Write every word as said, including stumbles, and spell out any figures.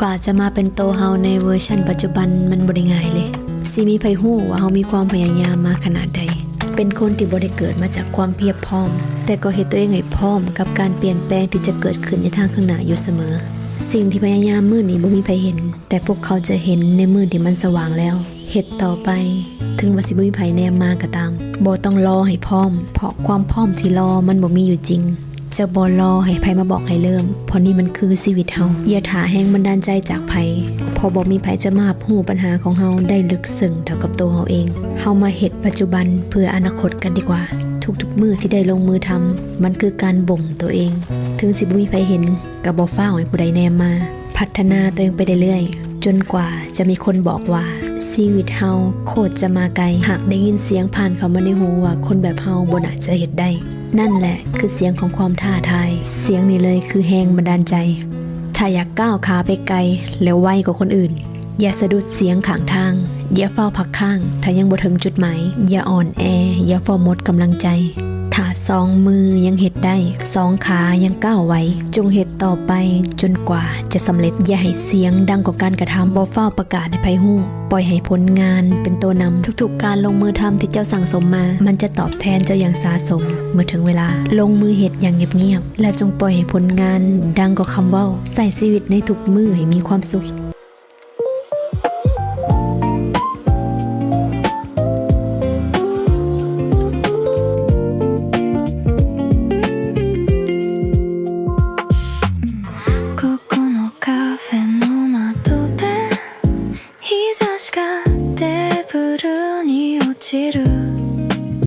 กว่าจะมาเป็นโตเฮาในเวอร์ชันปัจจุบันมันบ่ได้ง่ายเลย สิมีไผฮู้ว่าเฮามีความพยายามมาขนาดใด เป็นคนที่บ่ได้เกิดมาจากความเพียบพร้อม แต่ก็เฮ็ดตัวเองให้พร้อมกับการเปลี่ยนแปลงที่จะเกิดขึ้นในทางข้างหน้าอยู่เสมอ สิ่งที่พยายามมื้อนี้บ่มีไผเห็น แต่พวกเขาจะเห็นในมื้อที่มันสว่างแล้ว เฮ็ดต่อไป ถึงว่าสิบ่มีไผแนมมาก็ตาม บ่ต้องรอให้พร้อม เพราะความพร้อมที่รอมันบ่มีอยู่จริง จะบ่รอให้ไผมาบอกให้เริ่ม เพราะนี่มันคือชีวิตเฮา อย่าถ่าแรงบันดาลใจจากไผ เพราะบ่มีไผจะมารับรู้ปัญหาของเฮาได้ลึกซึ้งเท่ากับตัวเฮาเอง เฮามาเฮ็ดปัจจุบันเพื่ออนาคตกันดีกว่า ทุกๆมื้อที่ได้ลงมือทำ มันคือการบ่มตัวเอง ถึงสิบ่มีไผเห็น ก็บ่ฟ้าวให้ผู้ใดแนมมา พัฒนาตัวเองไปเรื่อยๆ จนกว่าจะมีคนบอกว่า ชีวิตเฮาโคตรจะมาไกล หากได้ยินเสียงผ่านเข้ามาในหูว่าคนแบบเฮาบ่น่าจะเฮ็ดได้ นั่นแหละคือเสียงของความท้าทาย เสียงนี้เลยคือแรงบันดาลใจ ถ้าอยากก้าวขาไปไกล แล้วไวกว่าคนอื่น อย่าสะดุดเสียงข้างทาง อย่าฟ้าวพักค้าง ถ้ายังบ่ถึงจุดหมาย อย่าอ่อนแอ อย่าฟ้าวหมดกำลังใจ ถ้าสองมือยังเฮ็ดได้ สองขายังก้าวไหว จงเฮ็ดต่อไปจนกว่าจะสำเร็จ อย่าให้เสียงดังกว่าการกระทำ บ่ฟ้าวประกาศให้ไผฮู้ ปล่อยให้ผลงานเป็นตัวนำ ทุกๆการลงมือทำที่เจ้าสั่งสมมา มันจะตอบแทนเจ้าอย่างสาสม เมื่อถึงเวลา ลงมือเฮ็ดอย่างเงียบๆ และจงปล่อยให้ผลงานดังกว่าคำเว้า ใช้ชีวิตในทุกมื้อให้มีความสุข